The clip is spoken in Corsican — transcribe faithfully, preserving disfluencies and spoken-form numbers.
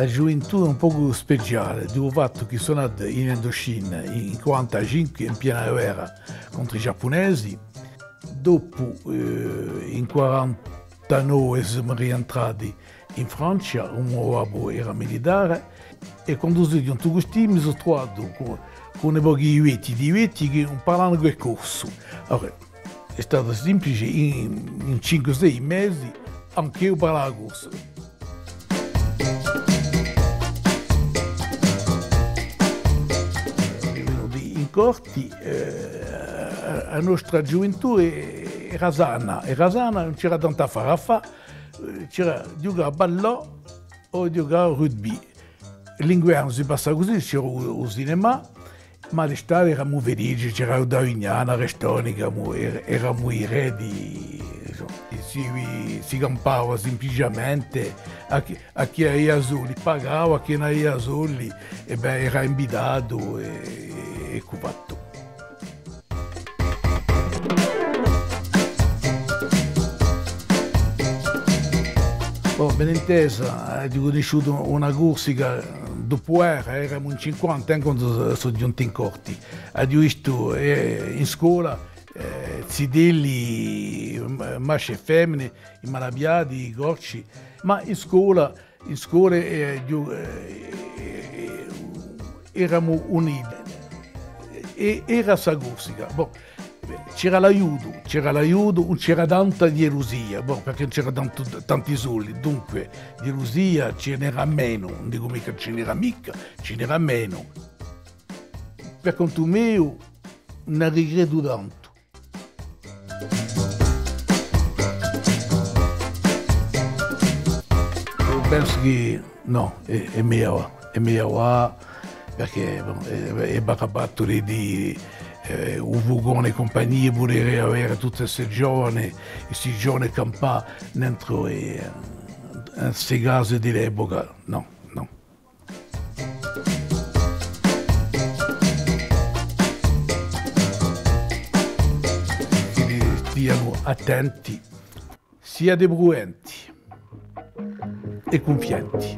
A ghjuventù hè un pocu speciale, di u fattu chì sò natu in Indochine, in quarantacinque, in piena guerra contr'à i Giappunesi. Dopu, eh, in quarantanove simu rientrati in Francia, u mo babbu era militare, è quandu sò ghjuntu custì mi sò truvatu cù, cù un pocu di vechji, di vechji chì ùn parlanu chè corsu. Allora, hè statu simplice, in, in cinque, sei mesi, ancu eiu parlavu corsu. Venuti in Corti, eh, a, a nostra ghjuventù è-, era sana, era sana, ùn c'era tantu affare à fà, eh, c'era ghjucà à ballò o ghjucà à rugby. L'inguernu si passava cusì, c'era u, u cinema, ma d'estate eramu felici, c'era u Tavignanu, a Restonica, eramu, er-, eramu i rè di, insomma, si, si campava simpliciamente, à chì, à chì avia soldi pagava, à chì ùn avia soldi, è bè, era invitatu è, è cù fattu. Oh, ben intesa, aghju cunnisciutu una Corsica dopu guerra, eramu in cinquanta, eh, quandu sò, sò ghjuntu in Corti. Aghju vistu, eh, in scola, eh, zitelli, m-, masci è femine, i malapiati, i corci, ma in scola in scola, eh, ghju-, eh, eh, eramu uniti. È, era sta Corsica. Bon, c'era l'aiutu, c'era l'aiutu, ùn c'era tanta ghjelusia, bon, perchè ùn c'era tantu, tanti soldi, dunque, ghjelusia ci n'era menu, ùn dicu micca ci n'era micca, ci n'era menu. Per contu meu, ùn a rigrettu tantu. Pensu chì nò, hè, hè megliu avà, hè megliu avà, perchè, bon, hè, hè barabatu di, di, eh, u furgone è cumpagnia, puderia avè tutte ste giovane, sti giovani campà dentru, eh, in ste case di l'epoca, nò, nò. Chì stianu attenti, siate prudenti è cunfienti.